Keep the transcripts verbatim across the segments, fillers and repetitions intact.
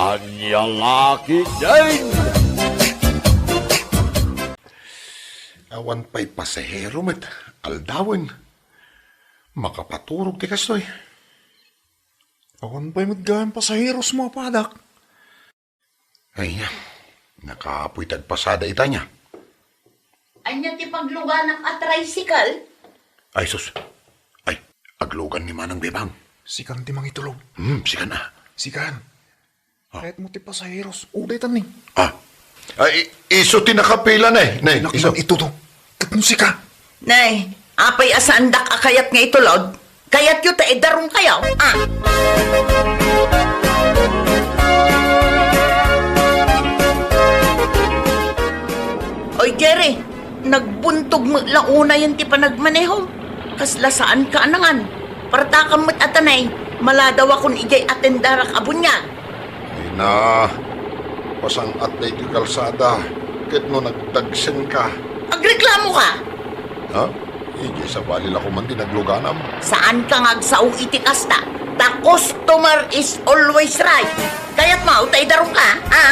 Ania la ketdin? Awan pay pasahero met, aldawen. Makapaturog ti kastoy. Awan pay met gayam pasaheros mo a padak. Ay, nakapoy ti agpasada ita nia. Ania ti pagluganak a tricycle? Ay, sus. Ay, aglugan ni Manang Bebang. Sikan ti mangitulog. Hmm, sikan a. Sikan. Ah. Kayat mo ti pasaheros. Uday tan ni. Ah. Ay, i-, isu ti nakapila, nay. Nay, isu. Ito to. Ket musika. Nay, apay a saandak a kayat nga itulod? Kayatyo ta idarumkayo, ah. Oy, Jerry, nagbuntog met la unayen ti panagmaneho. Kasla saanka a nangan. Partakam met a tanay, maladawakon idiay atendarak a buniag. Ay na, pasang-at daytoy kalsada, ket no nagdagsenka. Agreklamoka? Ha? Idiay sabali la koma ti nagluganam. Saanka nga agsao iti kasta, ta customer is always right. Kayatmo ta idarumka, ha?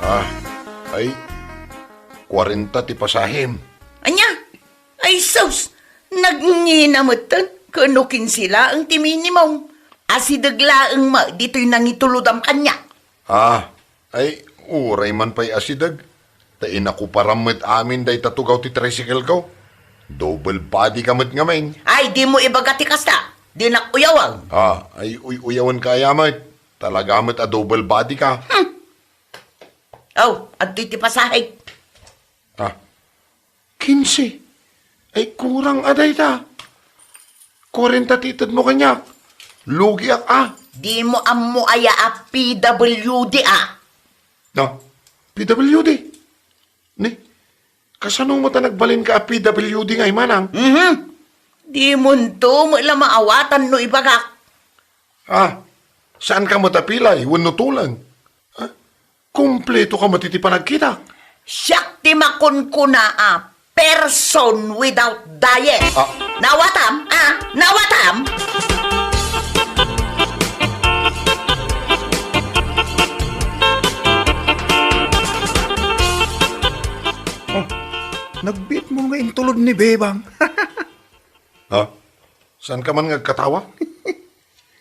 Ah, ay, kuarenta ti pasahem. Ania? Ay sus! Nagngina metten, ken no kinse laeng ti minimum. Asideg laeng met ditoy nangitulodam kaniak. Ah, ay, uray man pay asideg. Ta inakuparam met amin dayta tugaw ti tricycle ko. Double body ka met ngamin. Ay, dimo ibaga ti kasta. Dinak uyawen. Ah, ay, uy-uyawen ka aya met. Talaga met a double body ka. Hmm. Oh, adtoy ti pasahe. Ah, kinse. Ay, kurang a dayta. Kuarenta ti itedmo kaniak. Lugiak a. Dimo ammo aya a P W D a? No, P W D. Ni, kasano met a nagbalinka a P W D ngay, manang? Mhm. Dimonto met la maawatan no ibagak. Ah, saanka met a pilay wenno tuleng? Ah, kumpleto ka met iti panagkitak. Siak ti makunkuna a person without diet. Ah. Nawatam, ah? Nawatam? Oh, nagbiit mo nga intulod ni Bebang. Ha? Saanka man nga agkatawa?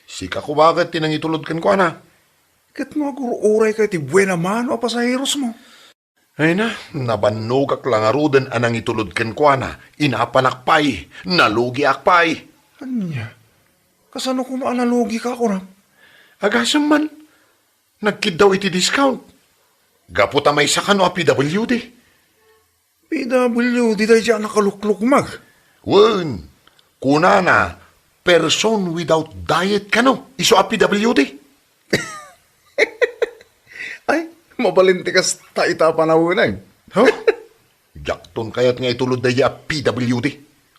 Sika koma ket ti nangitulod kenkuana. Ket no agur-urayka iti buena mano a pasaheros mo. Ay na, nabannogak la ngaruden a nangitulod kenkuana, inapanak pay, nalugiak pay. Ania? Kasano koma a nalugika, kunam? Agasem man, nagkiddaw iti discount. Gapu ta maysa kano a P W D. P W D daydiay a nakaluklukmag. Wen, kunana, person without diet kano, isu a P W D. Ay, mabalin ti kasta ita a panawen. Huh? Diakton kayat nga itulod daydiay a P W D.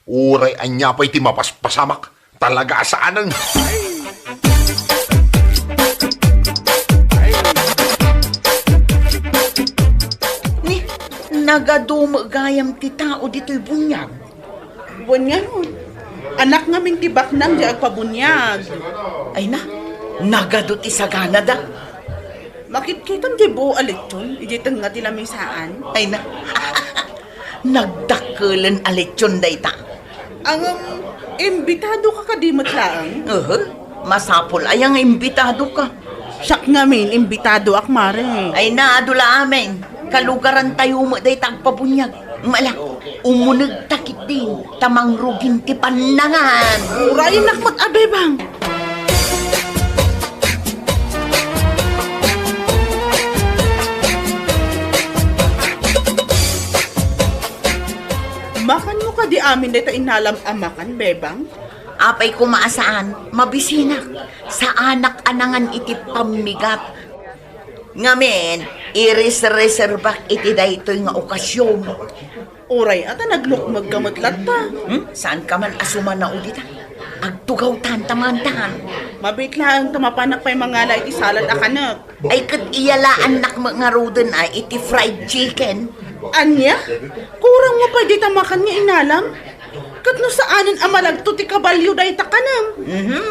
Uray ania pay ti mapaspasamak, talaga a saanen. Ni, nagadu met gayam ti tao ditoy buniag. Wen ngarud, anak ngamin ti baknang di agpabuniag. Ay na, nagadu ti saganada. Makitkitam ti buo a lechon, idi tengnga ti lamisaan. Ay na, nagdakkelen a lechon dayta. Ngem, imbitadoka kadi met laeng? Uhu, masapul aya nga imbitadoka? Siak ngamin, imbitadoak, mare. Ay na, adu la amin. Kalugarantayo met dayta agpabuniag. Mala, umunegta ketdin, ta mangrugin ti pannangan. Urayenak met a Bebang. Makanmo kadi amin dayta inalam a makan, Bebang? Apay koma a saan, mabisinak. Saanak a nangan iti pammigat. Ngamin, ireserrebak iti daytoy nga okasion. Uray a ta naglukmegka met latta. Hmm? Saanka man a sumanao dita? Agtugawtan ta mantan. Mabiit laeng ta mapanak pay mangala iti salad a kanek. Ay, ket iyalaannak met ngaruden ay iti fried chicken. Ania? Kurang mo pay dita makan nga inalam? Ket no saanen a malagto ti kabalio dayta kanem? Mhm.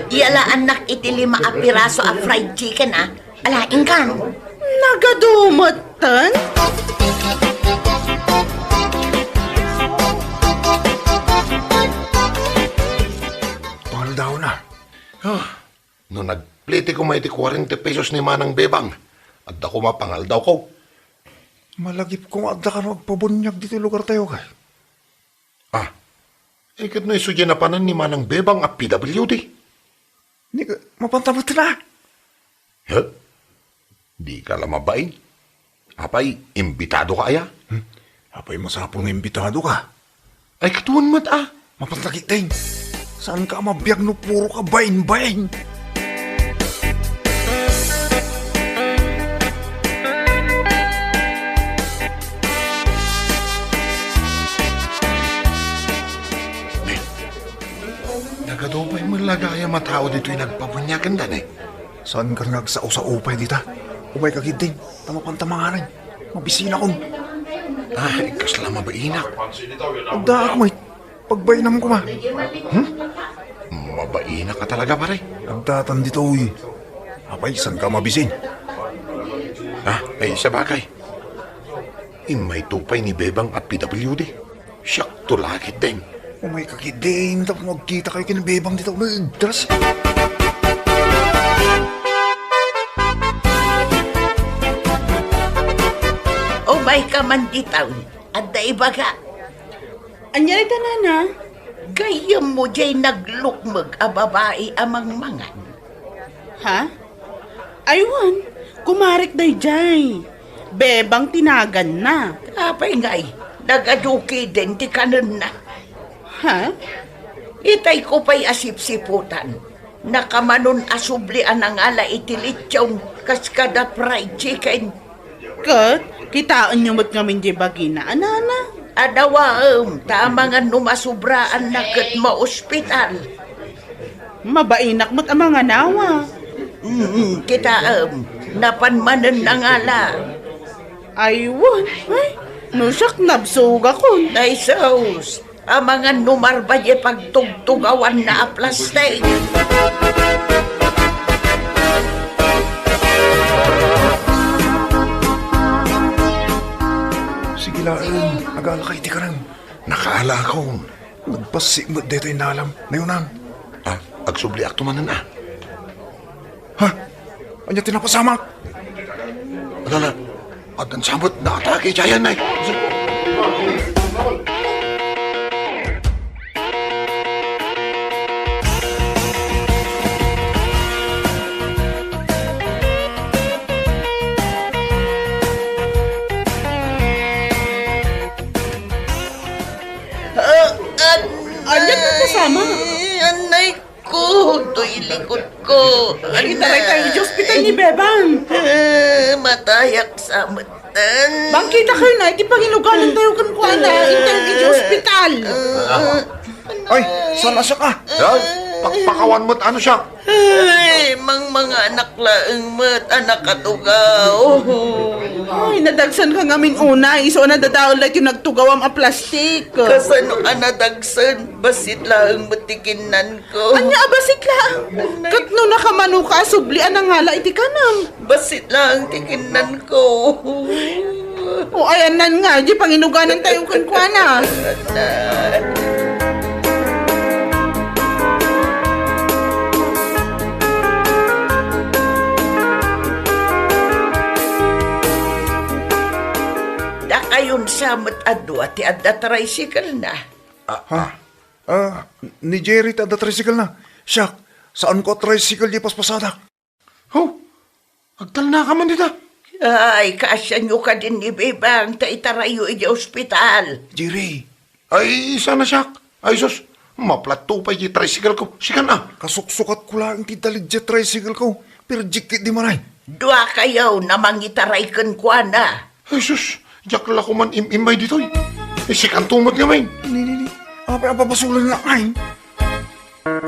Iyalaannak iti lima a piraso a fried chicken, a. Ala, inkan. Nagadumetten? Pangaldawna. Ah, no nagplete koma iti kuarenta pesos ni Manang Bebang, adda koma pangaldawko. Malagipko nga adda kano agpabuniag ditoy lugartayo, kay. Ah, ay ket no isu diay napanan ni Manang Bebang a P W D. Ni, mapanta met la. He? Dika la mabain. Apay, imbitadoka aya? Hmm? Apay, masapul nga imbitadoka? Ay, ket wen met a. Mapanta ketdin. Saanka a mabiag no puro ka bain-bain? Nagadu pay met la gayam a tao ditoy nagpabuniagendan, eh. Saankan nga agsao-sao pay dita? Umayka ketdin, ta mapanta manganen. Mabisinakon. Ay, kasla mabainak. Addaak met. Pagbainam koma. Hmm? Mabainak ka talaga, pare. Agdatan ditoy. Apay, saanka mabisin? Ah, ay, sabagay. Immayto pay ni Bebang a P W D. Siakto la ketdin. Umayka ketdin, tapno agkitakayo ken ni Bebang dita unay igdas. Umayka man dita, adda ibaga. Ania dayta, nana? Gayyemmo diay naglukmeg a babai a mangmangan. Ha? Ay, wen, kumarek daydiay. Bebang ti naganna. Apay ngay, nagadu ketdin ti kanenna. Ha? Itayko pay a sipsiputan. Nakamanon a subli a nangala iti lechon kas kada fried chicken. Ket, kitaenyo met ngamin diay bagina, a nana? Adawaem, ta amangan no masubraanna ket maospital. Mabainak met a manganawa. Mm, kitaem, napan manen nangala. Ay, wen. Ay, no siak, nabsugakon. Ay, sus. Amangan no marba diay pagtugtugawanna a plastik. Sige laeng, agala ka iti kanem. Nakaala akon. Nagbassit met daytoy nalam. Nayonan. Ah, agsubliakto manen, a. Ha? Ania ti napasamak? Ala, ala. Addan sa met, naatake idiayen, ay. Ah, an-, ania ti napasamak? Anay ko, toy likod ko. Itaray tayo iti ospital ni Bebang. Ah, matayak sa metten. Bangkita kayo na, iti panginuganan tayo kan kuana, intay iti ospital. Ah. Ay, saan a siak, a? Yan, pakpakawan met, ano siak? Ay, mangmangaanak laeng met a nakatugaw. Ay, nadagsanka ngamin unay, isu a nadadael daytoy nagtugawam a plastik. Kasano a nadagsen? Bassit laeng met ti kinnan ko. Ania a bassit laeng? Ket no nakamanoka a subli a nangala iti kanem? Bassit laeng ti kinnan ko. O, ayanna nga, di panginuganan tayo kenkuana. Dakayon sa met a dua ti adda tricycle na. Ah, ah. Ah, ni Jerry ti adda tricycle na. Siak, saanko a tricycle di paspasadak. Ho, agtalnaka man dita. Ay, kaasianyo kadin ni Bebang, ta itarayyo iti ospital. Jerry. Ay, sana siak. Ay, sus, maplatto pay ti tricycle ko. Sikan a. Kasuksukatko laeng ti dalig ti tricycle ko. Pero jikit di maray. Dua kayo na mangitaray kenkuana. Ay, sus, diak la koman im-immay ditoy. Eh, sikanto met ngamin. Ni, ni, ni. Apay a pabasolen nga ay? Kasano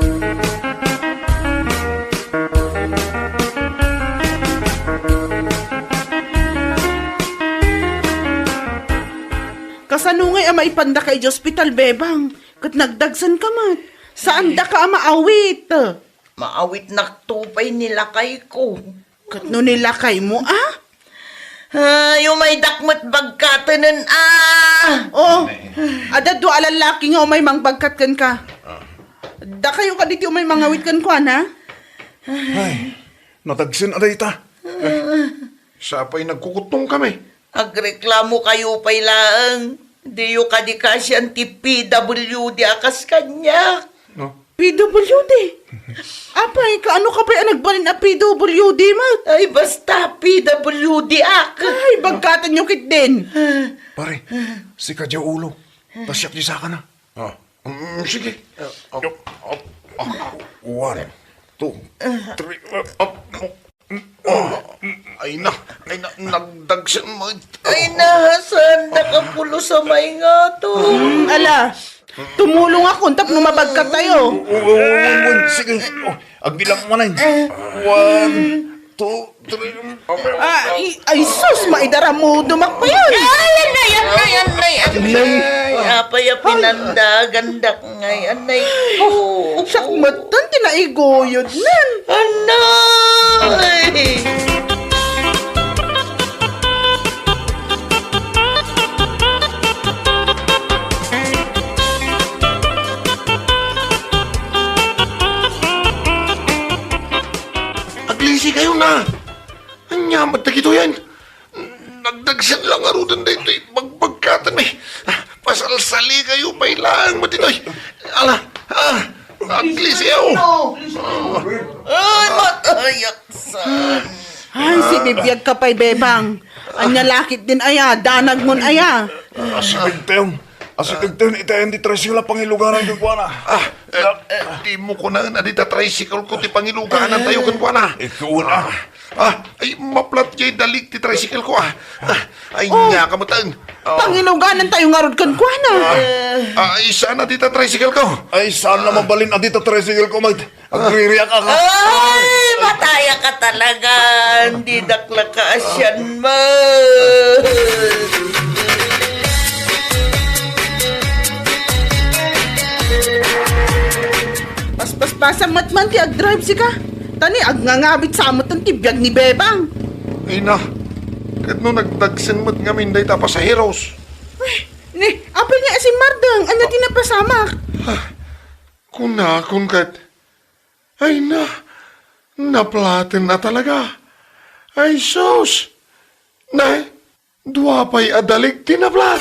ngay a maipandaka idiay ospital, Bebang? Ket nagdagsenka met. Saandaka a maawit. Maawitnakto pay ni lakayko. Ket no ni lakaymo, a? Ay, umaydak met bagkatenen, a! Oh, adda dua a lallaki nga umay mangbagkat kenka. Dakayo kadi ti umay mangawit kenkuana? Ay, nadagsen a dayta. Sapay nagkukuttong kami. Agreklamo kayo pay laeng. Diyo kadi kasian ti P W D a kas kaniak. No? P W D? Apay, kaano ka pay a nagbalin a P W D met? Ay, basta P W D ak. Ay, bagkatanyo ketdin. Pare, sika diay ulo. Ta siak diay sakana. Ah, mm, sige. Up, up, up. One, two, three, up, up. Ah, ay na, ay na, nagdagsen met. Ay na, saandaka pulos a maingato. Hmm, ala, tumulongakon tapno mabagkatayo. Oo, oo, oo, oo, sige. Oh, agbilang manen. One, two, three. Ah, ay, ay, sus, maidaramudomak pay. Ay, anay, anay, anay, anay. Ay, apay a pinandagandak ngay, anay ko. Siak metten ti naiguyodnen. Anay! Aglisi kayo na! Ania met dagitoyen? Nagdagsen la ngaruden daytoy bagbagkatanmi. Ah, pasalsali kayo pay laeng met ditoy. Ala, ah, aglisiyo. Ay, matayaksan. Ay, sibibiagka pay, Bebang. Ania la ketdin aya, danagmon aya. Asibigteng. Asibigteng, itaen ti tricycle a pangilugaran kenkuana. Ah, eh, eh, dimo kunaen a dita tricycle ko ti pangiluganan tayo kenkuana. Ikaw na. Ah, ay, maplat jay dalik ti tricycle ko, ah. Ah, ay, Oh, nia ka met. Ah. Pangiluganan tayo ngarud kenkuana. Ah, ay, saan a dita tricycle ko? Ay, saan na mabalin a dita tricycle ko, mate? Agririak ka. Ay, mataya ka talaga. Didak la kaasian met. Paspaspasam met man ti agdrive sika. Ta ni agngangabit sa met ti biag ni Bebang. Ay na, ket no nagdagsen met ngamin dayta a pasaheros? Ay, ni, apay nga asimmardeng, ania ti napasamak? Ah, kunakon ket, ay na, naplaten a talaga. Ay sus! Nay, Dua pay a dalik ti naplat.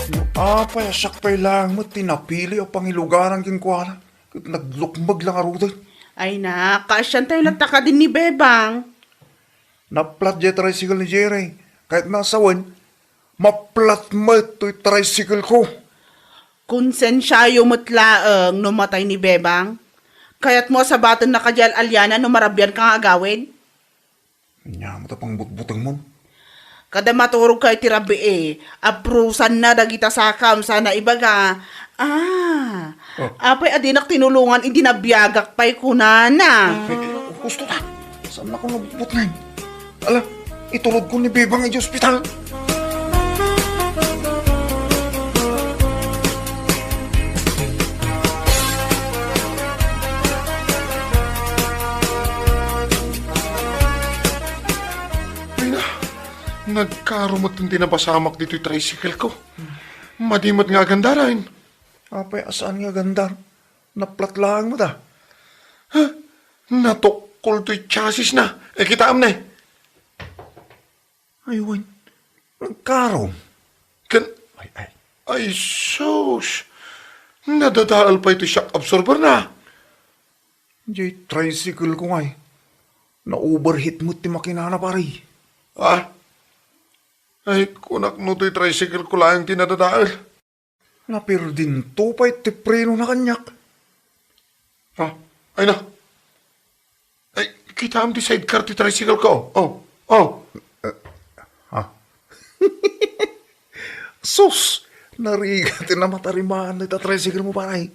No apay a siak pay laeng met ti napili a pangilugaran kenkuana, ket naglukmeg la ngaruden. Ay na, kaasian tayo latta kadin ni Bebang. Naplat diay tricycle ni Jerry. Kayatna a sawen, maplat met toy tricycle ko. Konsensiayo met laeng no matay ni Bebang. Kayatmo a sabatennak diay al-aliana no marabianka nga agawid? Ania met a pangbutbutengmon? Kada maturogka iti rabii, aprusanna dagita sakam sana ibaga, "Ah, Oh. apay a dinak tinulongan idi nabiagak pay," kunana. Ay, husto ta. Saannakon nga butbutngen. Ala, iturodko ni Bebang idiay ospital. Ay na, nagkaro met ti napasamak ditoy tricycle ko. Madi met nga agandaren. Apay a saan nga agandar? Naplat laeng met a. Ha? Natukkol toy chassisna. Eh, kitaem ne. Ay, wen. Nagkarom. Ken, ay, ay. Ay, sus! Nadadael pay ti shock absorber na. Diay tricycle ko ngay. Na-overheat met ti makinana, pare. Ah? Ay, kunak no toy tricycle ko laeng ti nadadael. Napirdinto pay ti preno na kaniak. Ah, ay na. Ay, Kitaem ti sidecar ti tricycle ko. Oh, oh. Ha? Sus! Narigat ti namatarimaan ita tricycle mo, pare.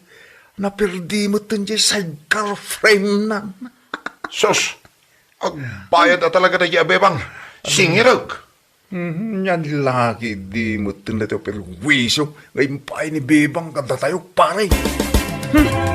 Naperdi met ti sidecar frame na. Sus! Agbayad a talaga daydi a bebang. Singirek. Mhm, yan laki di met ti perwisyo nga impay ni bebang kadatayo, pare. Hmm.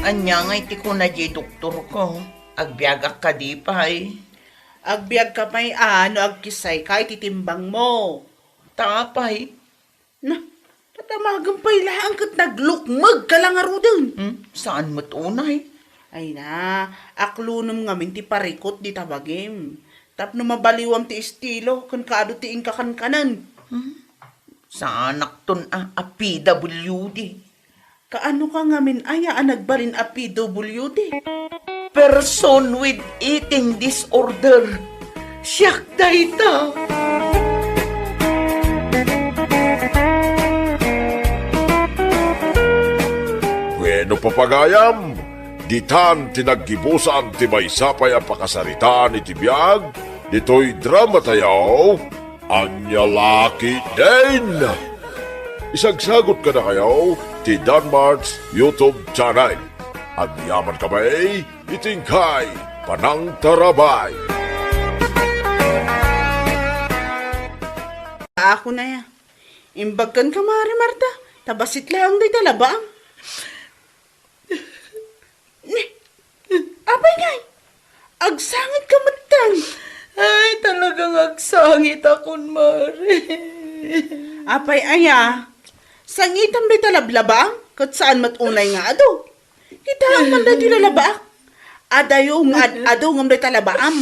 Ania ngay ti kuna diay doktorko? Agbiagak kadi pay? Agbiagka pay a no agkissayka iti timbangmo. Ta apay? Na, padamagem pay laeng ket naglukmegka la ngaruden. Hmm, saan met unay? Ay na, aklunem ngamin ti parikut dita bagim. Tapno mabaliwam ti estilo ken kaadu ti inka kankanen. Hmm? Saanakton a, a P W D. Kaano ka ngamin aya a nagbalin a P W D? Person with eating disorder. Siak dayta. Bueno, papagayam, ditan ti naggibusan ti maysa pay a pakasaritaan iti biag ditoy drama tayo. Ania la ketdin? Isagsagot kadakayo ti Danmart's YouTube channel. Agyaman kami iti inkay panangtarabay. Ako na ya. Imbag kenka, Mari Marta. Ta bassit laeng dayta labaam. Ni, apay ngay? Agsangit ka metten. Ay, talagang agsangit akon, Mari. Apay aya? Sangitam dayta lablabaam, ket saan met unay nga adu. Kitaem man daytoy lalabaak. Adayo nga ad-adu ngem dayta labaam.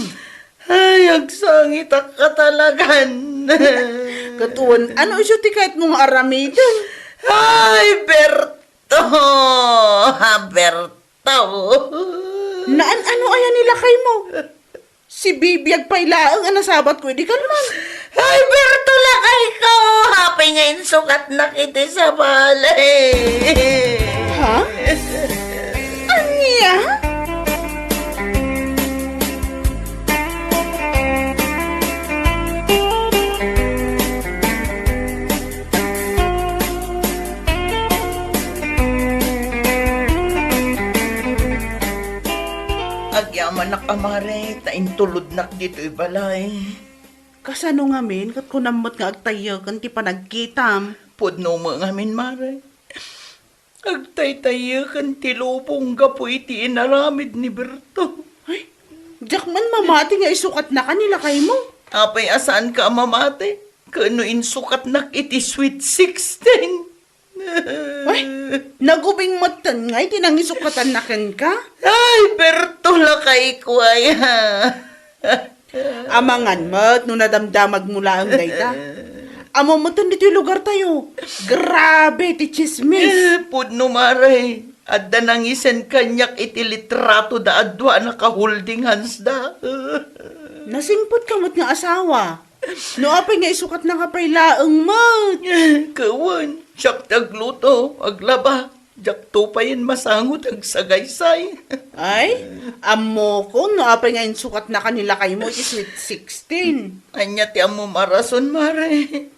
Ay, agsangit ka talagan. Ket wen, ano isu ti kayatmo nga aramiden? Ay, Berto! Ha, Berto! Naan-ano aya ni lakaymo? Sibibiag pay laeng a nasabatko idi kalman. Ay, Berto, lakayko! Apay nga insukatnak iti sabali? Ha? Ania? Agyamanak a, Mare, ta intulodnak ditoy balay. Kasano ngamin ket kunam met nga agtayyeken ti panagkitam? Pudno met ngamin, Mare. Agtaytayyeken ti lubong gapu iti inaramid ni Berto. Ay, diak man mamati nga isukatnaka ni lakaymo. Apay a saanka a mamati? Ket no insukatnak iti Sweet Sixteen? Ay, nagubing metten ngay ti nangisukatan kenka? Ay, Berto, lakayko aya. Amangan met no nadamdamagmo laeng dayta. Ammom metten ditoy lugartayo. Grabe ti tsismis. Eh, pudno, Mare. Adda nangisen kaniak iti litrato da adua a naka-holding hands da. Nasingpet ka met nga asawa. No apay nga isukatnaka pay laeng met. Ket wen, siak ti agluto, aglaba, diakto payen masango ti agsagaysay. Ay, ammokon no apay nga insukatnaka ni lakaymo iti Sweet Sixteen. Ania ti ammom a rason, Mare?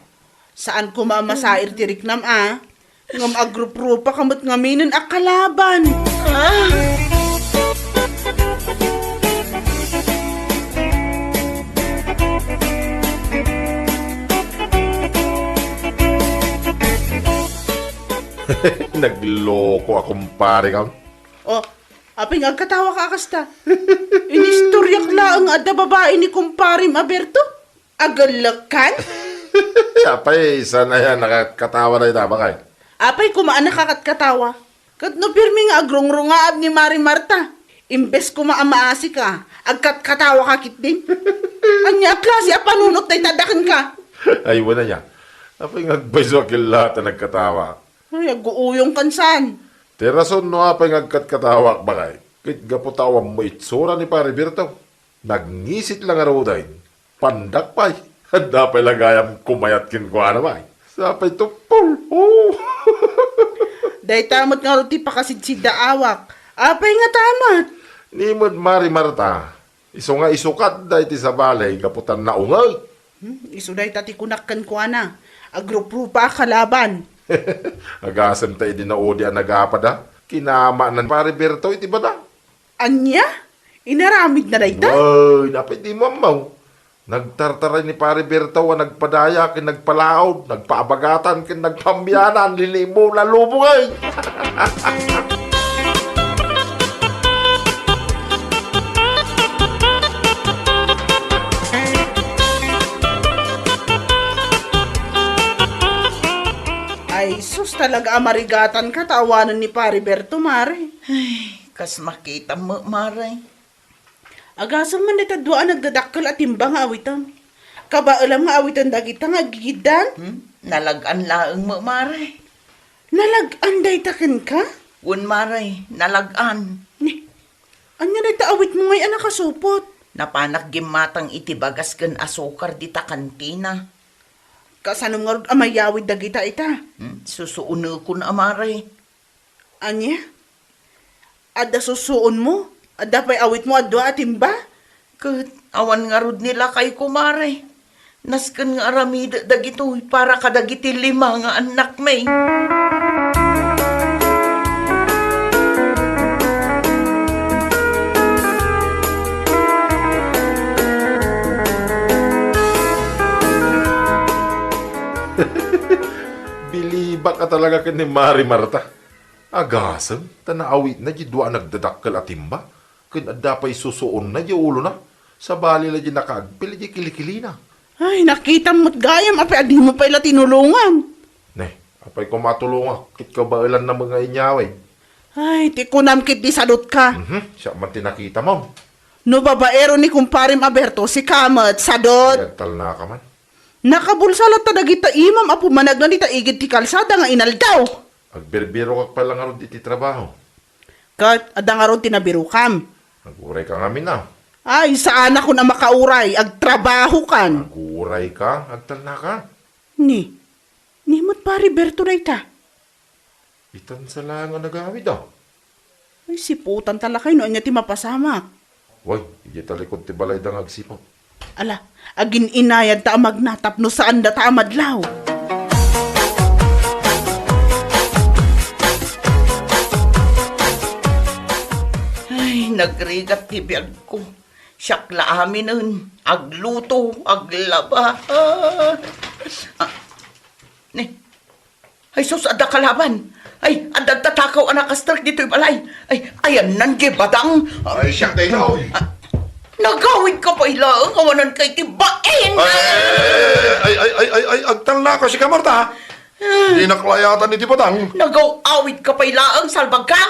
Saan koma a masair ti riknam a. Ngem agruprupa ka met ngaminen a kalaban. Ah! Nagloko a kumpare kam. Oh, apay nga agkatawa ka a kasta? Inistoriak laeng nga adda babai ni kumparem a Berto. Agellekkan? Apay, saan aya nakatkatawa dayta, bakay? Apay, koma a nakatkatawa. Ket no pirmi nga agrugrungaab ni Mari Marta, imbes koma a maasika, agkatkatawa ka ketdin. Ania a klase a panunot dayta da kenka? Ay, wen aya. Apay nga agpayso a kellaat a nagkatawa? Ay, aguuyong kan saan? Ti rason no apay nga agkatkatawak, bakay. Ket gapu ta awan mo itsura ni Pare Berto, nagngisit la ngaruden. Pandak pay. Adda pay la gayam kumayat kenkuana, bay. Sapay to, Paul. Oh. Dayta met ngarud ti pakasidsiddaawak. Apay nga tamat? Ni met Mari Marta. Isu nga isukat da iti sabali gapu ta naungeg. Hmm, isu dayta ti kunak kenkuana. Agruprupa a kalaban. Agasem ta idi naudi a nagapada. Kinamanan Pare Berto iti badang. Ania? Inaramidna dayta? Wen, apay dimo ammo? Nagtartaray ni Pare Berto a nagpadaya ken nagpalaod, nagpaabagatan ken nagpambianan, lilimo, lalubong, ay! Ay, sus, talaga a marigatan ka, ta awanen ni Pare Berto, Mare. Ay, kas makitam met, Mare. Agasem man dayta dua a nagdadakkel a timba nga awitem. Kabaelam nga awiten dagita nga aggigiddan? Hmm? Nalag-an laeng met, Mare. Nalag-an dayta kenka? Wen, Mare, nalag-an. Ni, ania dayta awitmo ngay a nakasupot? Napanak gimmatang iti bagas ken asukar dita kantina. Kasano ngarud a mayawid dagita ita? Hmm? Susuonekon a, Mare. Ania? Adda susuonmo? Adda pay awitmo a dua a timba? Ket awan ngarud ni lakayko, Mare. Nasken nga aramidek dagitoy para kadagiti lima nga annakmi. Bilibak a talaga ken ni Mari Marta. Agasem ta naawitna diay dua a nagdadakkel a timba, ken adda pay susuonna diay ulona, sabali la diay nakaagpil diay kilikilina. Ay, nakitam met gayam, apay a dimo pay la tinulongan? Ne, apay koma a tulongak, ket kabaelanna met nga inyawid. Ay, ti kunam ket di sadutka. Mhm, siak man ti nakitam. No babaero ni kumparem a Berto, sika met, sadut. Ay, agtalnaka man. Nakabulsa latta dagita imam a pumanagna dita igid ti kalsada nga inaldaw. Agbirbirokak pay la ngarud iti trabaho. Ket adda ngarud ti nabirokam. Aguray ka ngamin a. Ay, saanakon a makauray, agtrabahokan. Aguray ka, agtalnaka. Ni, ni met Pare Berto dayta. Itan sa laeng a nagawid a. Ay, siputanta lakay no ania ti mapasamak. Way, idiay talikod ti balayda nga agsiput. Ala, agin-inayadta a magna tapno saandata a madlaw. Ay, nagrigat ti biagko. Siak la aminen, agluto, aglaba. Ah. Ah. Ni, Ay, sus, adda kalaban. Ay, adda tatakaw a nakastrek ditoy balay. Ay, ayanna diay badang. Ay, siak dayta, oy. Ah, nagawid ka pay laeng, awanan ka iti bain. Ay, ay, ay, ay, ay, ay, agtalnaka, sika, Marta. Ah. Dinak layatan iti badang. Nagaw-awid ka pay laeng, salbag ka.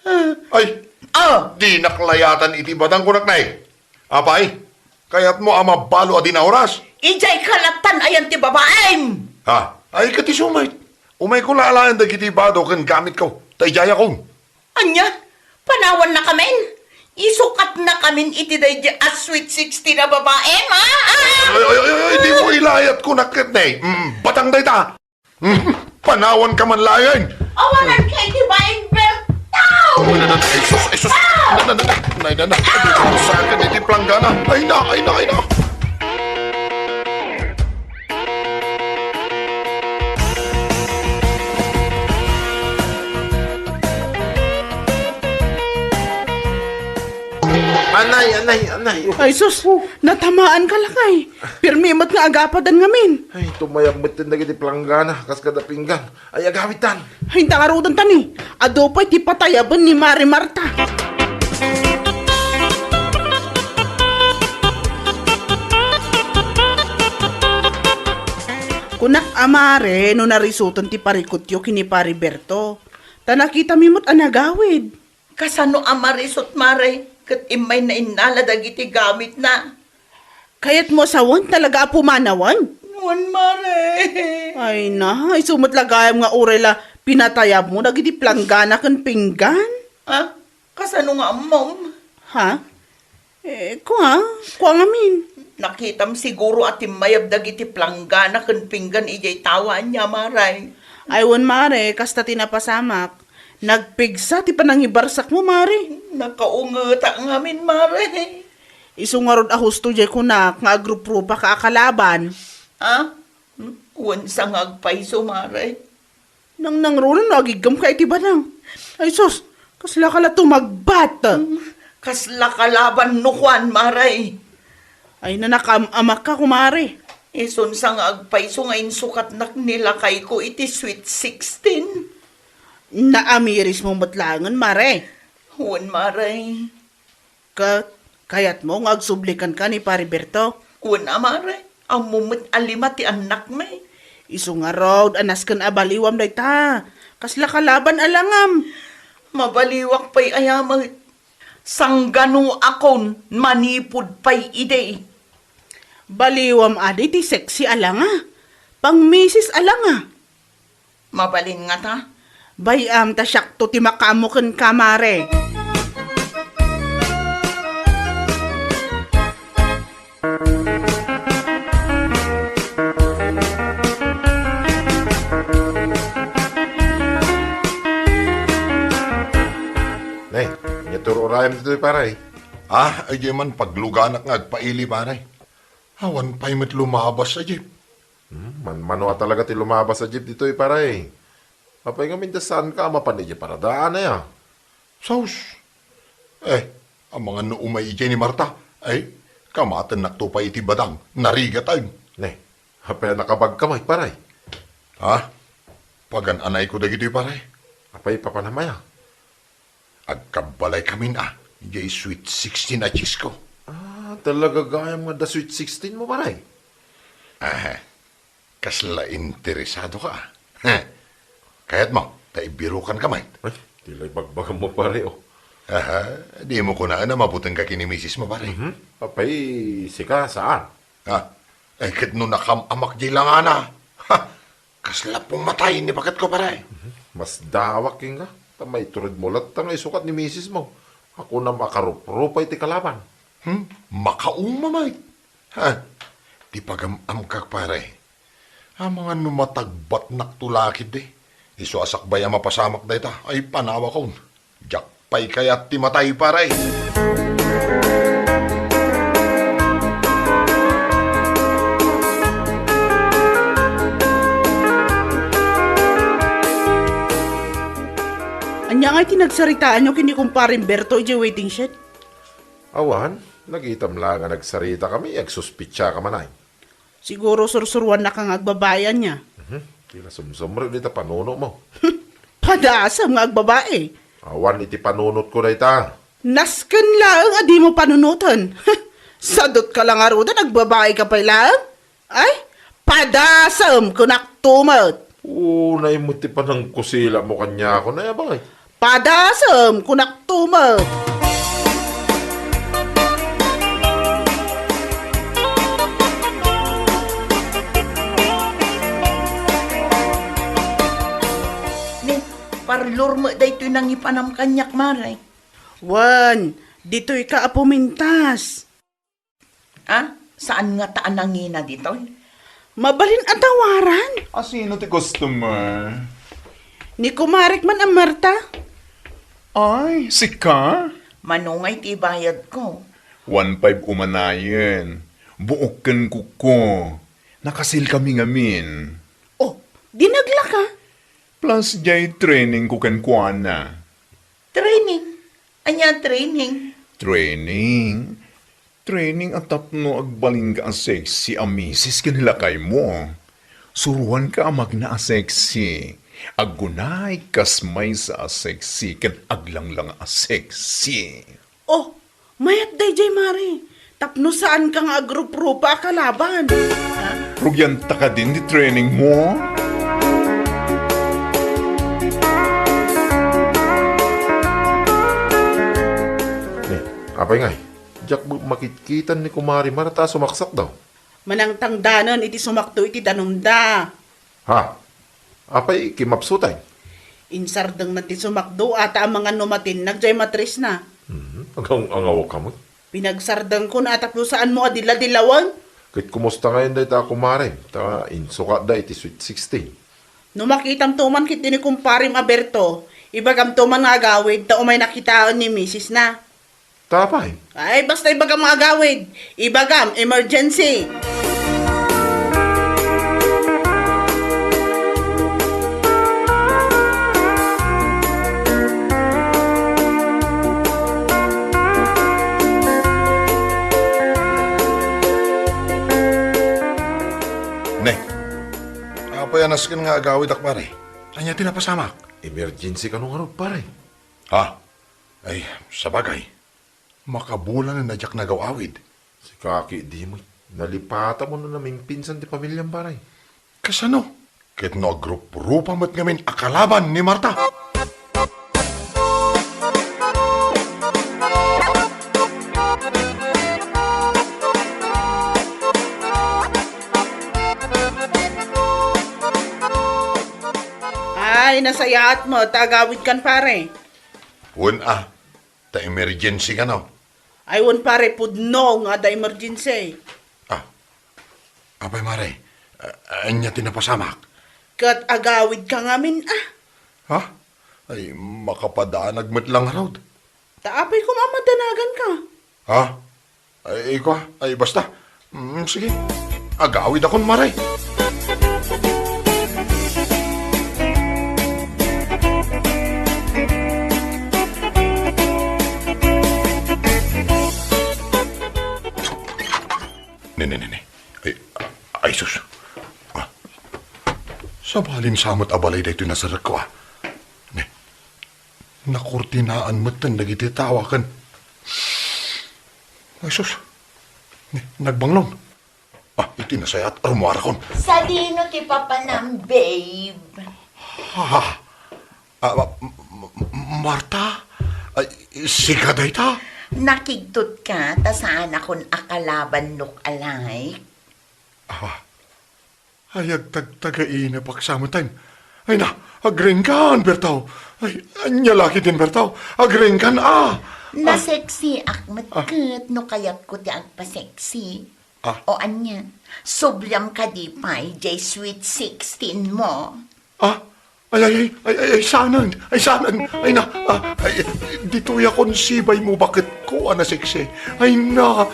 Ah. Ay, ah, dinak layatan iti badang, kunak, nay. Apay, kayatmo a mabalo a di naoras? Idiay kalattan ayan ti babaim! Ha? Ay, ket isu met. Umayko la alaen dagiti bado ken gamitko, ta idiayakon. Ania? Panawannakamin? Isukatnakamin iti daydi a sweet sixteen a babaim, ha? Ah! Ay, ay, ay, ay, ay, dimo ilayat kunak ket, nay. Mm, batang dayta. Panawanka man laeng. Awanan ka iti bain, Berto! Ay, na, na, na, ay, sus, ay, sus. Ah! Na, na, na, na, na, na, na. Ay, sus, sakit iti planggana. Ay, na, ay, na, ay, na. Anay, anay, anay. Ay, sus, natamaan ka, lakay. Pirmi met nga agapadan ngamin. Ay, tumayab met dagiti planggana, kas kada pinggan. Ay, agawidtan. Ay, inta ngaruden ta ni. Adu pay ti patayaben ni Mari Marta. Kunak a Mari, no narisuten ti parikutyo ken ni Pari Berto. Ta nakitami met a nagawid. Kasano a marisut, Mare, ket immay nainnala dagiti gamitna? Kayatmo a sawen talaga a pumanawen? Wen, Mare. Ay na, isu met la gayam nga uray la pinatayabmo dagiti planggana ken pinggan. Ah? Kasano nga ammom? Ha? Eh, kua? Kua ngamin? Nakitam siguro a timmayab dagiti planggana ken pinggan idiay tawa ania, Mare. Ay, wen, Mare, kasta ti napasamak. Nagpigsa ti panangibarsakmo, Mare. Nakaungetak ngamin, Mare. Isu ngarud a husto diay kunak nga agruprupa ka a kalaban. Ah? Wen sa nga agpayso, Mare. Nangnangruna no agiggam ka iti badang. Ay sus, kasla ka la tumagbat. Mm, kasla kalaban no kuan, Mare. Ay, nanakam-amak ka, kumare. Isun sa nga agpayso nga insukatnak ni lakayko iti Sweet Sixteen. Naamiris mo met laengen, Mare. Wen, Mare. Ket kayatmo nga agsublikan ka ni Pare Berto? Wen a, Mare. Ammom met a lima ti annakmi. Isu ngarud a nasken a baliwam dayta. Kasla kalaban a langam. Mabaliwak pay aya met. Sangganoakon manipud pay idi. Baliwam adi ti sexy a langa. Pangmisis a langa. Mabalin ngata? Bay-am ta siakto ti makaammo kenka, Mare. Ne, ania ti ur-urayam ditoy, pare? Ah, ay, di man pagluganak nga agpaili, pare. Awan pay met lumabas a jeep. Hmm, manmano a talaga ti lumabas a jeep ditoy, pare. Apay ngamin ta saanka a mapan idiay paradaan aya? Sus! Eh, amangan no umay idiay ni Marta. Ay, kamatennakto pay iti badang, narigat ay. Ne, apay a nakabagka met, pare? Ha? Pagan-anayko dagitoy, pare. Apay papanam aya? Agkabbalay kamin a, idiay Sweet Sixteen a chicks ko. Ah, talaga gayam nga adda Sweet Sixteen mo, pare? Ah, kasla interesado ka, ah. Heh. Kayatmo, ta ibirukan ka met. Ay, ti la ibagbagam mo, pare, oh. Aha, di mo kunaen a mabuteng ka ken ni misis mo, pare. Mhm. Apay, sika, saan? Ah, eh, ket no nakam-amak diay langana. Ha, kasla pumatay ni baketko, pare. Mhm. Masdaawak kenka, ta maitured mo latta nga isukat ni misis mo. Ako na makaruprupay ti kalaban. Hmm? Makauma met. Ha? Ti pagam-amkak, pare. Amangan no matagbatnakto la ketdi. Isu a sakbay a mapasamak dayta, ay panawakon. Diak pay kayat ti matay, pare. Ania ngay ti nagsaritaanyo ken ni Kumpare Berto idiay waiting shed? Awan, nakitam la nga nagsaritakami, agsuspetsa ka man ay. Siguro sursuruannaka nga agbabai ania. Mhm. Ti la sumsumrek dita panuno mo. Padasem nga agbabai. Awan iti panunotko dayta. Nasken laeng a dimo panunoten. Sadutka la ngaruden, agbabai ka pay laeng. Ay, padasem, kunak to met. Unay mo ti panangkusila mo kaniako, nay abay. Padasem, kunak to met. Ni, parlor met daytoy nangipanam kaniak, Mare. Wen, ditoy ka a pumintas. Ah, saan ngata a nangina ditoy? Mabalin a tawaran? A sino ti customer? Ni kumarek man a Marta. Ay, sika? Mano ngay ti bayadko? One five umanayen. Buok ken kuko. Nakasil kami ngamin. Oh, dinagla ka? Plus, jay training ko kenkuana. Training? Ania training? Training? Training a tapno agbalinka a sexy a misis ken lakaymo. Suruanka a magna a sexy. Aggunay kas maysa a sexy ken aglanglanga a sexy. Oh, mayat dayjay, Mare. Tapno saanka nga agruprupa a kalaban. Rugianta kadin ti training mo? Ni, apay ngay? Diak met makitkitan ni Kumari Marta a sumaksak daw. Manangtangdanen iti sumakto iti danumda. Ha? Apay, kimapsutay? Insardengna ti sumakdo, ata a mangan no matinnag jay matrisna. Mhm. Agang-angaw ka met. Pinagsardengko na, tapno saanmo a dila-dilawen? Ket kumusta ngayon dayta a kumarem? Ta insukatda iti Sweet Sixteen. No makitamto man ketdi ni kumparem a Berto, ibagamto man nga agawid ta umay nakitaen ni misisna. Ta apay? Ay, basta ibagam nga agawid. Ibagam, emergency. Ne, apay a nasken nga agawidak, pare? Ania ti napasamak? Emergency kano ngarud, pare? Ha? Ay, sabagay. Makabulan a diak nagaw-awid. Sika ketdi met. Nalipatamo no namimpinsan ti pamiliam, pare. Kasano? Ket no agruprupa met ngamin a kalaban ni Marta? Ay, nasayaat met ta agawidkan, pare. Wen a, ta emergency kano. Ay, wen, pare, pudno nga adda emergency. Ah, apay, mare? A-, ania ti napasamak? Ket agawidka ngamin, ah. Ha? Ay, makapadanag met la ngarud. Ta apay koma a madanaganka? Ha? Ay, ikaw, ay, basta. Mm, sige. Agawidakon, mare. Ne, ne, ne, ne. Ay, ay, sus. Ah. Sabalin sa met a balay daytoy nasarekko, ah. Ne. Nakurtinaan metten dagiti tao, ken, ay, sus. Ne, nagbanglon. Ah, iti nasayaat, rummuarakon. Sadino ti papanam, babe? Ha? Ah, ma-, ma-, ma-, Marta? Ay, sika dayta? Nakigtotka ta saanakon a kalaban, look-alike. Ah, ay, agtagtagainep ak sa met. Ay na, agrenkan, Bertaw. Ay, ania la ketdin, Bertaw? Agrenkan, ah! Ah. Nasexy ak met ket no kayatko ti agpa-sexy. Ah. O ania, subliam kadi pay jay sweet sixteen mo? Ah, ay, ay, ay, ay, ay, saanen, ay, saanen, ay na, ah, ay, ditoy akon sibay mo baketko a naseksi. Ay na,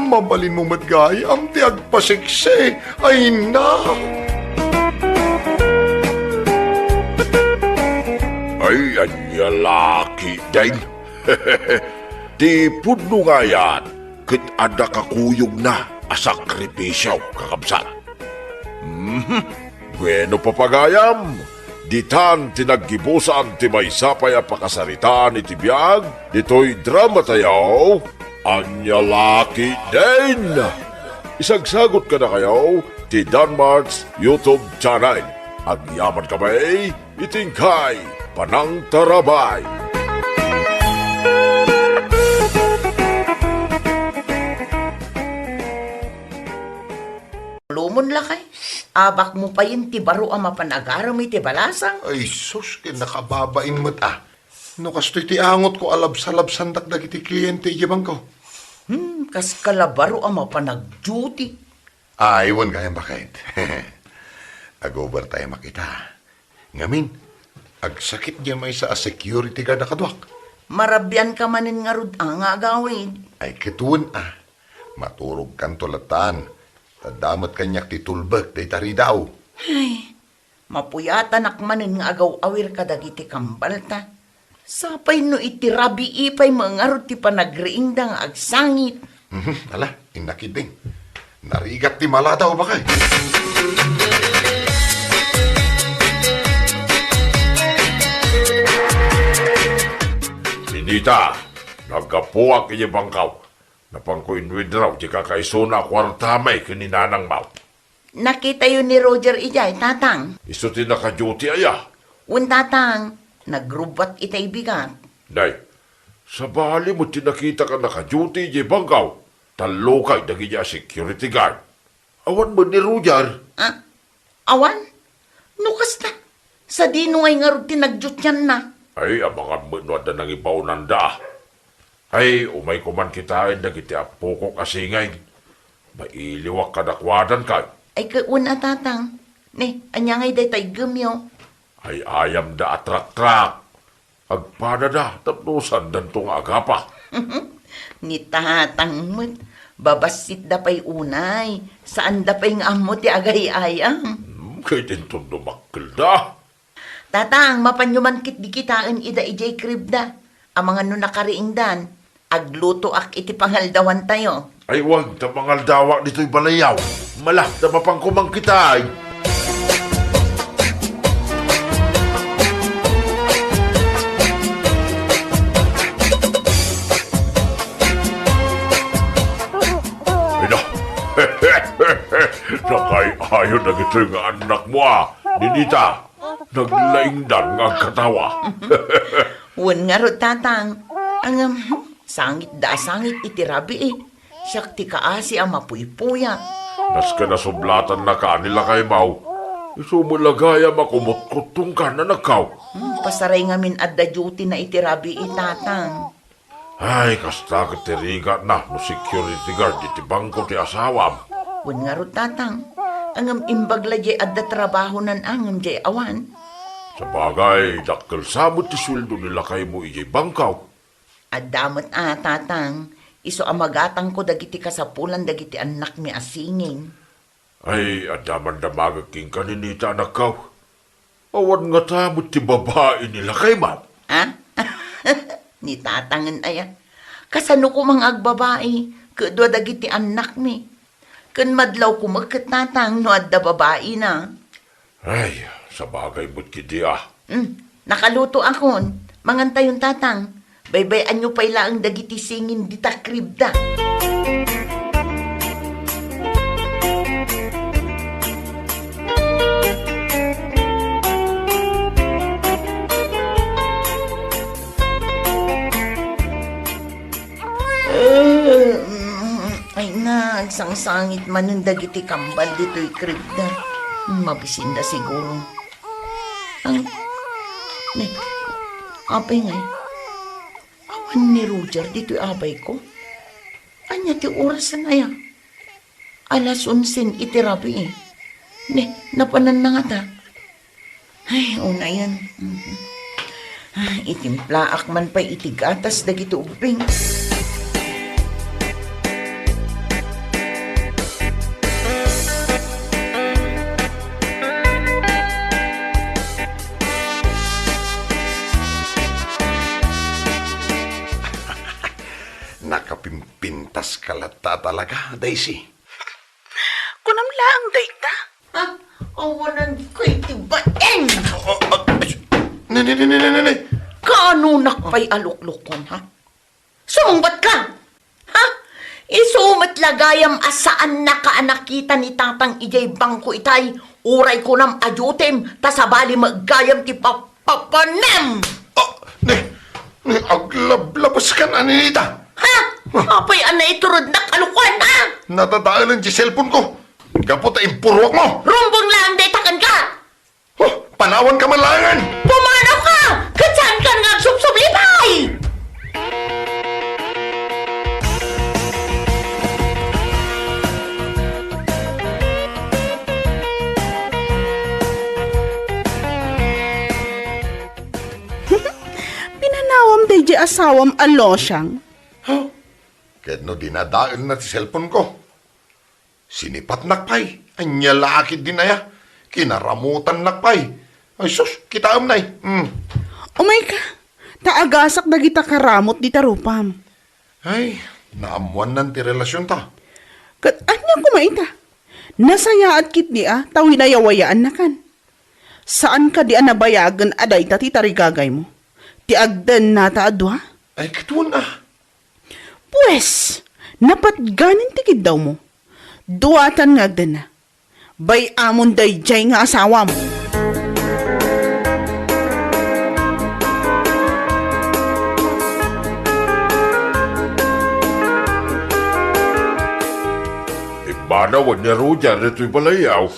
mabalin mo met gayam ti agpaseksi. Ay na. Ay, ania la ketdin. Ti pudno nga ayat, ket adda kakuyogna a sakripisio, kakabsat. Mhm. Bueno, papagayam, ditan ti naggibusan ti maysa pay a pakasaritaan iti biag ditoy drama tayo, Ania la ketdin. Isagsagot kadakayo ti Danmart's YouTube channel. Agyaman kami iti inkay panangtarabay. Lumon lakay, abak mo payen ti baro a mapan-agaram iti balasang. Ay, sus, ket nakababain met, ah. No kastoy ti angotko a labsalabsandak dagiti kliente iti bangko. Hmm, kas kalabaro a mapan-agduty. Ay, wen gayam baket. Ag-overtime ak ita. Ngamin, agsakit diay maysa a security guard a kaduak. Marabianka manen ngarud a nga agawid. Ay, ket wen a. Maturogkanto lattan. Ta adda met kaniak ti tulbek dayta ridaw. Ay, mapuyatanak manen nga agaw-awir kadagiti kambalta. Sapay no iti rabii pay met ngarud ti panagriingda nga agsangit. Mhm, ala, innak iding. Narigat ti maladaw, bakay. Sinita, naggapuak iti bangkaw. Napanko in-withdraw ti kakaisuna a kuarta may ken ni nanang maw. Nakitayo ni Roger idiay, Tatang. Isu ti naka-duty aya? Wen, Tatang. Nagrubbat itay bigat. Nay, sabali met ti nakitak a naka-duty idiay bangkaw. Tallukay dagiti a security guard. Awan met ni Roger. Ah, awan? No kasta, Sadino ay ngarud ti nagyutianna? Ay, amangan met no adda nangibaonanda. Ay, umayko man kitaen dagiti appokok a singing. Mailiwak kadakuadan kay. Ay, ket wen a, tatang. Ne, ania ngay dayta iggemyo? Ay, ayamda a traktak. Agpadada tapno saandanto nga agapa. Ni tatang met, babassitda pay unay. Saanda pay nga ammo ti agay-ayam. Hmm, ket inton dumakkelda. Tatang, mapanyo man ketdi kitaen ida idiay kribda. Amangan no nakariingdan, aglutoak iti pangaldawantayo. Ay, wen ta mangaldawak ditoy balayyo. Mala ta mapanko man kitaen. Ay na. Nakay-ayo dagitoy nga annakmo, a, Ninita. Naglaingdan nga agkatawa. Wen ngarud, tatang. Ngem, sangitda a sangit iti rabii. Siak ti kaasi a mapuypuyat. Nasken a sublatannaka ni lakaymo. Isu met la gayam a kumutkuttongkan, anakko. Hmm, pasaray ngamin adda duty na iti rabii, tatang. Ay, kasta ket ti rigatna no security guard iti bangko ti asawam. Wen ngarud, tatang. Ngem imbag la diay adda trabahonan a ngem diay awan. Sabagay, dakkel sa met ti sueldo ni lakaymo idiay bangko. Adda met a, tatang. Isu a magatangko dagiti kasapulan dagiti annakmi a singing. Ay, adda man damagek kenka, Ninita, anakko. Awan ngata met ti babai ni lakaymo. Ha? Ni tatangen aya? Kasano koma nga agbabai ket dua dagiti annakmi? Ken madlawko met ket, tatang, no adda babaina. Ay, sabagay met ketdi a. Hmm, nakalutoakon. Mangantayon, tatang. Baybay-anyo pay laeng dagiti singing dita kribda. Ay na, agsangsangit manen dagiti kambal ditoy kribda. Mabisinda siguro. Ang, ne, apay ngay? Awan ni Roger ditoy abayko? Ania ti orasen aya? Alas onsen iti rabii. Ne, napananna ngata. Ay, unayen. Mhm. Ah, itimplaak man pay iti gatas dagiti ubbing. Nakapimpintaska latta talaga, Daisy. Kunam laeng dayta? Ha? Awanan ko iti baeng! Ah, ah, ay, ne, ne, ne, ne, ne, ne, ne. Kaanonak pay a luklukon, ha? Sumungbat ka! Ha? Isu met la gayam a saannaka a nakita ni Tatang idiay bangko itay, uray kunam a dutim, ta sabali met gayam ti pap-, Papanem! Ah, ne, ne, aglablabaskan a Ninita. Ha? Apay a naiturodnak a lukuan, ha? Nadadaelen ti cellphone ko. Gapu ta impuruakmo. Rumbeng laeng dayta kenka! Oh, panawanka man laengen! Pumanaw ka! Ket saankan nga agsubsublipay! Pinanawam daydiay asawam a losiang. Huh? Ket no dinadaelna ti cellphone ko. Sinipatnak pay. Ania la a ketdin aya? Kinaramutannak pay. Ay sus, kitaem nay. Hmm. Umayka, ta agasak dagita karamut dita rupam. Ay, naammoannan ti relasionta. Ket ania koma ita? Nasayaat ketdi a ta winayawayaannakan. Saan kadi a nabayagen a dayta ti tarigagaymo? Ti agdennata a dua? Ay, ket wen a. Pues, napatganen ti kiddawmo. Duatan nga agdenna. Bay-amon daydiay nga asawam. Immanaw ni Roger ditoy balayyo.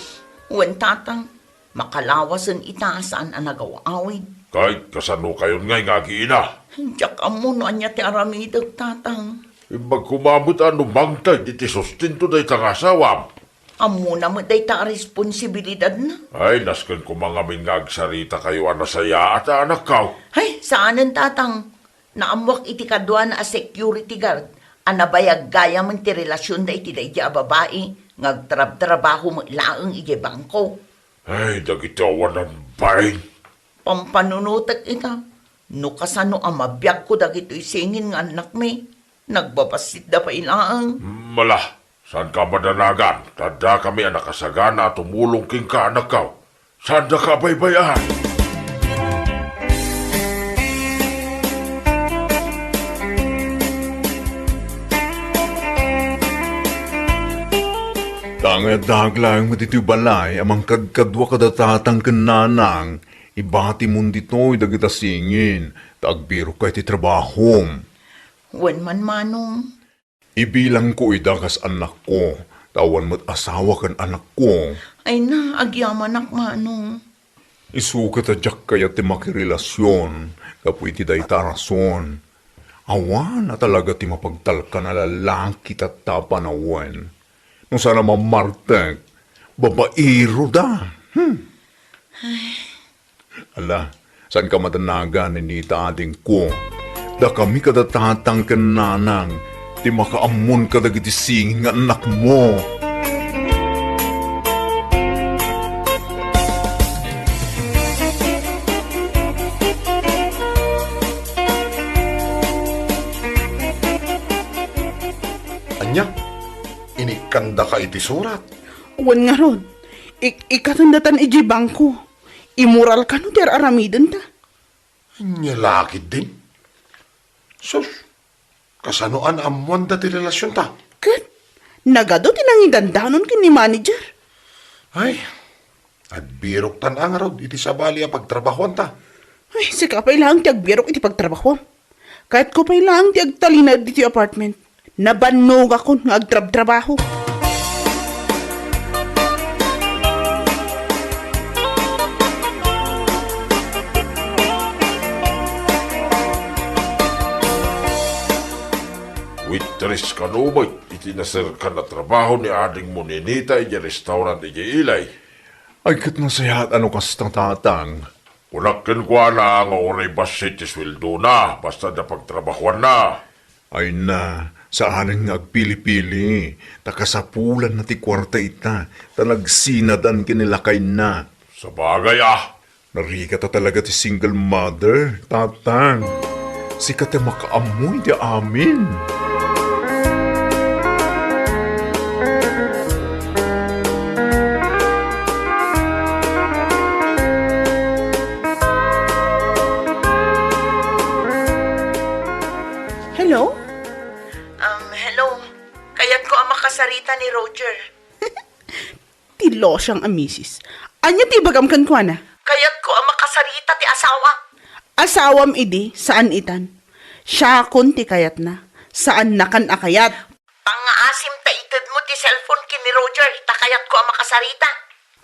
Wen, Tatang. Makalawasen ita a saan a nagaw-awid. Ket kasano kayon ngay nga agiina? Diak ammo no ania ti aramidek, Tatang. Imbag koma met a no mangted iti sustento dayta nga asawam. Ammona met dayta a responsibilidadna. Ay, nasken koma ngamin nga agsarita kayo a nasayaat a anakkaw. Ay, saanen, Tatang. Naammoak iti kaduana a security guard a nabayag gayamen ti relasionda iti daydi a babai nga agtrabtrabaho met laeng idiay bangko. Ay, dagiti awanan bain. Pampanunotek ita. No kasano a mabiagko dagitoy singin nga annakmi, nagbabassitda pay laeng. Mala, saanka madanagan, ta addakami a nakasagana a tumulong kenka, anakkaw. Saandaka a baybay-an. Tangay addaak laeng met iti balay a mangkadkadua kada tatang ken nanang, ibatimon ditoy dagita singin, ta agbirokka iti trabahom. Wen man, Manong. Ibilangko ida kas annakko, ta awan met asawa ken anakko. Ay na, agyamanak, Manong. Isu ket a diak kayat ti makirelasion gapu iti dayta a rason. Awan a talaga ti mapagtalkan a lalaki tatta a panawen. No saan a mammartek, babaero da. Hmm. Ala, saanka madanagan, Ninita, adingko. Dakami kada tatang ken nanang ti makaammon kadagiti singin nga annakmo. Ania? Inikkandaka iti surat? Wen ngarud, ik-, ikatendatan idiay bangko. Immoral kano ti ar-aramidenta? Ania la ketdin? Sus, kasano a naammoanda ti relasionta? Ket, nagadu ti nangidandanon ken ni manager. Ay, agbiroktan a ngarud iti sabali a pagtrabahoanta. Ay, sika pay laeng ti agbirok iti pagtrabahoam. Kayatko pay laeng ti agtalinaed ditoy apartment. Nabannogakon nga agtrabtrabaho. Waitress kano met iti naserkan a trabaho ni adingmo Ninita idiay restaurant idiay Ilay. Ay, ket nasayaat a no kasta, Tatang. Kunak kenkuana nga uray bassit ti sueldona, basta adda pagtrabahoanna. Ay na, saanen nga agpili-pili, ta kasapulanna ti kuarta ita, ta nagsinadan ken ni lakayna. Sabagay a. Narikata talaga ti single mother, Tatang. Sika ti makaammo iti amin. Hello? Um, hello. Kayatko a makasarita ni Roger. Ti losiang a misis. Ania ti ibagam kenkuana? Kayatko a makasarita ti asawa. Asawam idi, saan itan. Siakon ti kayatna. Saannakan a kayat. Pangngaasim ta itedmo ti cellphone ken ni Roger, ta kayatko a makasarita.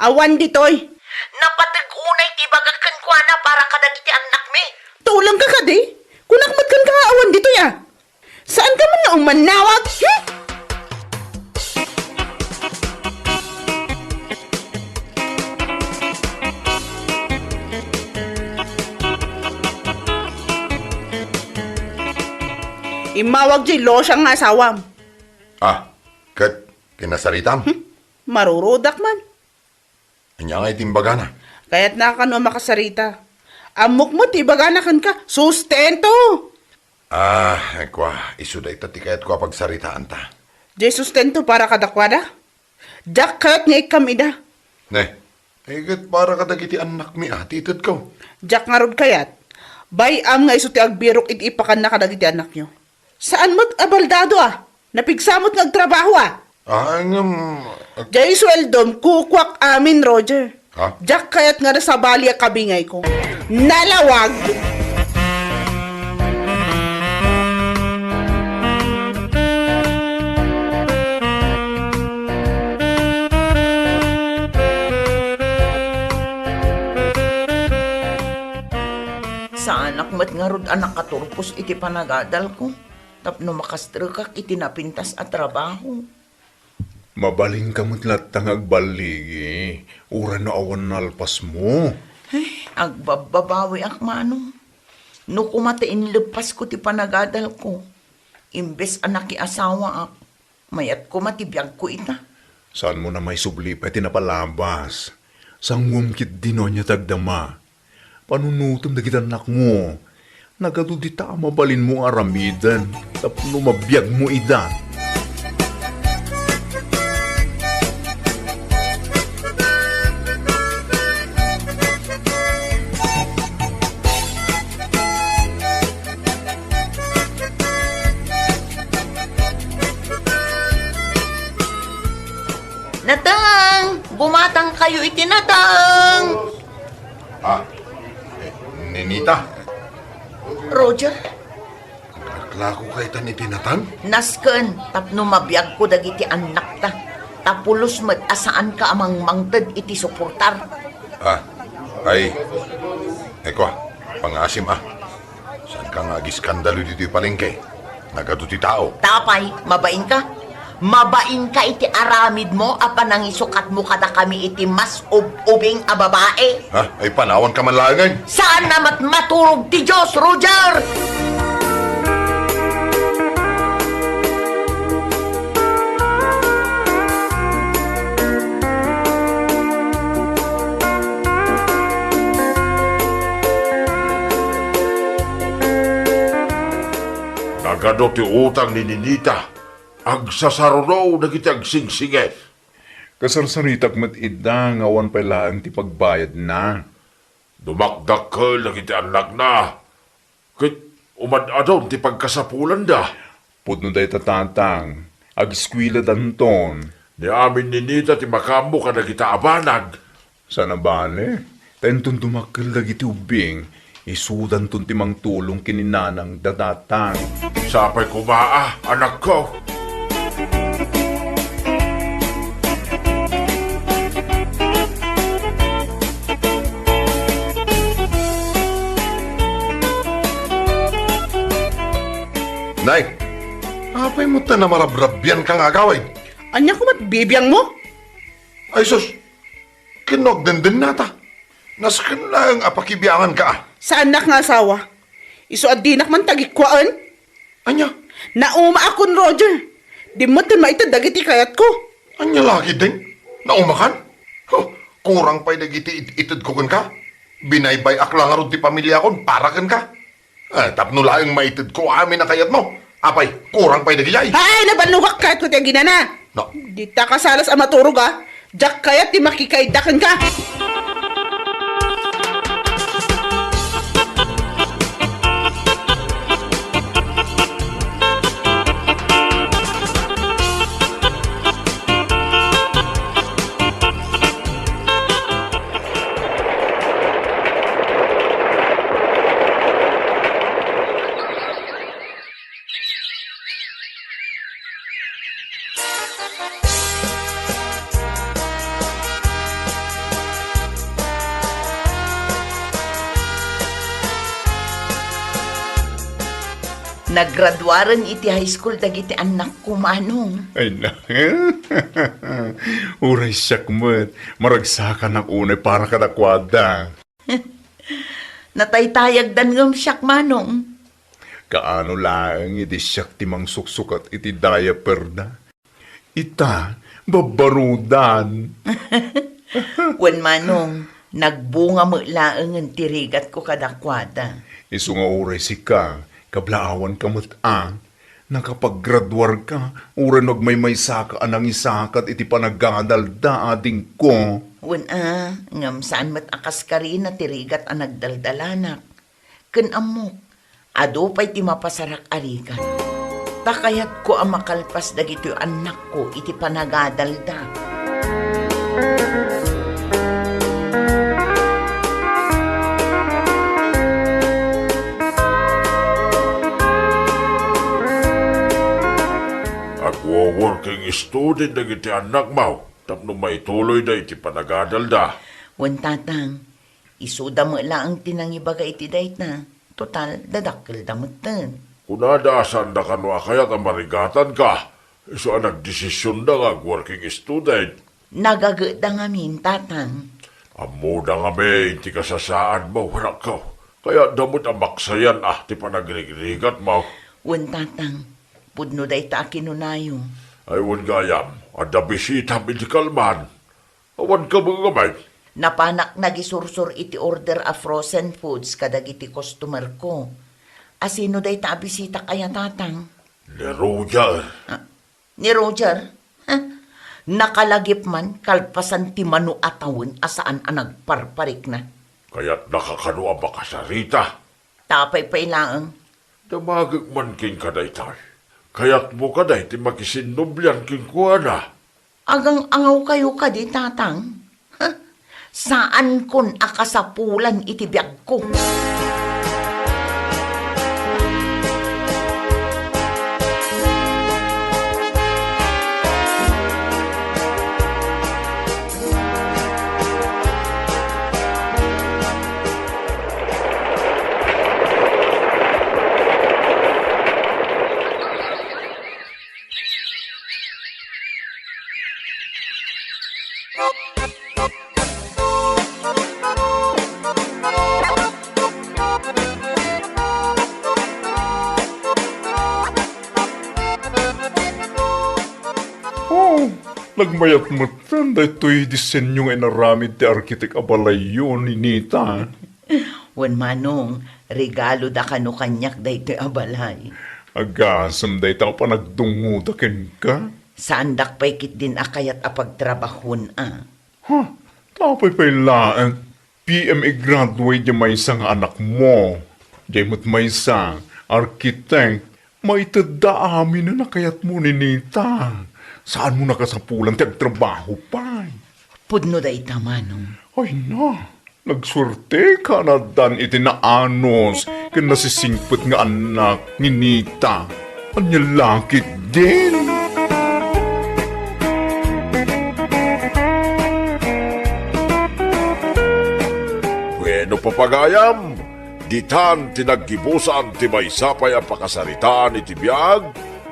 Awan ditoy. Napateg unay ti ibagak kenkuana para kadagiti annakmi. Tulongka kadi? Kunak met kenka nga awan ditoy a. Saanka man nga ummannawag? Hmm? Immawag diay losiang nga asawam. Ah, ket kinasaritam? Hmm? Marurudak man. Ania ngay ti imbagana? Kayatna kano a makasarita. Ammok met ti ibagana kenka, sustento! Ah, kua, isu dayta ti kayatko a pagsaritaanta. Diay sustento para kadakuada? Diak kayat nga ikkam ida. Ne, ay ket para kadagiti annakmi a ti itedko. Diak ngarud kayat. Bay-am nga isu ti agbirok iti ipakanna kadagiti annakyo. Saan met a baldado a. Napigsa met nga agtrabaho a. Ah, ngem, ag- Diay sueldom, kukuak amin, Roger. Ha? Diak kayat nga nasabali a kabingayko. Nalawag! Anak met ngarud a nakaturpos iti panagadalko tapno makastrekak iti napintas a trabaho. Mabalinka met latta nga agballigi, uray no awan nalpasmo. Ay, agbabbabawiak, Manong. No koma ta inleppasko ti panagadalko, imbes a nakiasawaak, mayat koma ti biagko ita. Saanmo a maisubli pay ti napalabas. Sanguem ketdi no ania ti agdama. Panunotem dagiti annakmo. Nagadu dita a mabalinmo nga aramiden tapno mabiagmo ida. Natang! Bumatangkayo iti natang! Ah, eh, Ninita? Roger? Aglakoka itan iti natang? Nasken tapno mabiagko dagiti annakta. Ta pulos met a saanka a mangmangted iti suportar. Ah, ay, eko, pangasim, ah. Saanka nga agiskandalo ditoy palengke? Nagadu ti tao. Tapay, mabainka? Mabainka iti aramidmo a panangisukatmo kadakami iti mas ub-ubing a babae? Ha? Ay, panawanka man laengen. Saan a met maturog ti Dios, Roger! Nagadu ti utang ni Ninita. Agsasaruno dagiti agsingsingir. Kasarsaritak met ida nga awan pay laeng ti pagbayadna. Dumakdakkel dagiti annakna, ket umad-adun ti pagkasapulanda. Pudno dayta, tatang, agiskueladanton. Ni amin ni Ninita ti makaammo kadagita a banag. Saan a bale, ta inton dumakkel dagiti ubbing, isudanton ti mangtulong ken ni nanangda, tatang. Sapay koma, a, anakko. Nay, apay met ta namarabrabianka nga agawid? Ania koma ti bibiangmo? Ay sus, ken no agdendennata. Nasken laeng a pakibianganka, a. Saannak nga asawa. Isu a dinak man tagikkuaen. Ania? Naumaakon, Roger. Dimmet ti maited dagiti kayatko. Ania la ketdin? Naumakan? Huh, kurang pay dagiti it-, itedko kenka. Binaybay-ak la ngarud ti pamiliakon para kenka. Eh, tapno laeng maitedko amin a kayatmo. Apay, kurang pay dagijay. Ay, nabannogak kayatko ti aginana. No. Dita kasalas a maturog, a. Diak kayat ti makikaida kenka. Nagraduaren iti high school dagiti annakko, Manong. Ay, na. Uray siak met, maragsakanak unay para kadakuada. Nataytayagdan ngem siak, Manong. Kaano laeng idi siak ti mangsuksukat iti diaperda? Ita, babbarudan. Wen, Manong, nagbunga met laengen ti rigatko kadakuada. Isu nga uray sika, kablaawanka met a. Nakapagraduarka, uray no agmaymaysaka a nangisakat iti panagadalda, adingko. Wen a, ngem saan met a kaskarina ti rigat a nagdaldalanak. Ken ammok, adu pay ti mapasarak a rigat. Ta kayatko a makalpas dagitoy annakko iti panagadalda. Agwo-working student dagiti annakmo tapno maituloyda iti panagadalda. Wen, tatang, isuda met laeng ti nangibaga iti dayta. Total, dadakkelda metten. Kunada a saanda kano a kayat a marigatanka, isu a nagdesisionda nga ag-working student. Nagageda ngamin, Tatang. Ammoda ngamin ti kasasaadmo, anakko. Kayatda met a maksayan a ti panagrigrigatmo. Wen, Tatang, pudno dayta a kinunayo. Ay, wen gayam, adda bisitam idi kalman. Awan ka met ngamin. Napanak nagisursor iti order a frozen foods kadagiti customer ko. Asino dayta a bisitak aya, Tatang? Ni Roger. Ah, ni Roger? Huh? Nakalagip man kalpasan ti mano a tawen a saan a nagparparikna. Kayatnaka kano a makasarita? Apay pay laeng? Damagek man kenka daytoy. Kayatmo kadi ti makisinnublian kenkuana? Agang-angawkayo kadi, Tatang? Huh? Saankon a kasapulan iti biagko. Oh, nagmayat metten daytoy disenyo nga inaramid ti arkitek a balayyo, Ninita. Wen, Manong, regaloda kano kaniak daytoy a balay. Agasem dayta a panagdungngoda kenka. Saandak pay ketdin a kayat a pagtrabahoen a. Ha? Apay pay laeng, P M E graduate diay maysa nga anakmo. Diay met maysa, architect. Maitedda amin a kayatmo, Ninita. Saanmo a kasapulan ti agtrabaho pay. Pudno dayta, Manong. Ay na, nagsuerteka a naaddan iti naanus ken nasisingpet nga annak, Ninita. Ania la ketdin? Bueno, papagayam, ditan ti naggibusan ti maysa pay a pakasaritaan iti biag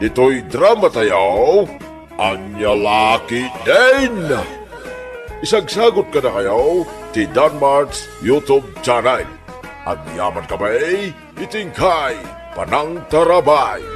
ditoy dramatayo, Ania la ketdin? Isagsagut kadakayo ti Danmart's YouTube channel. Agyamankami iti inkay panangtarabay.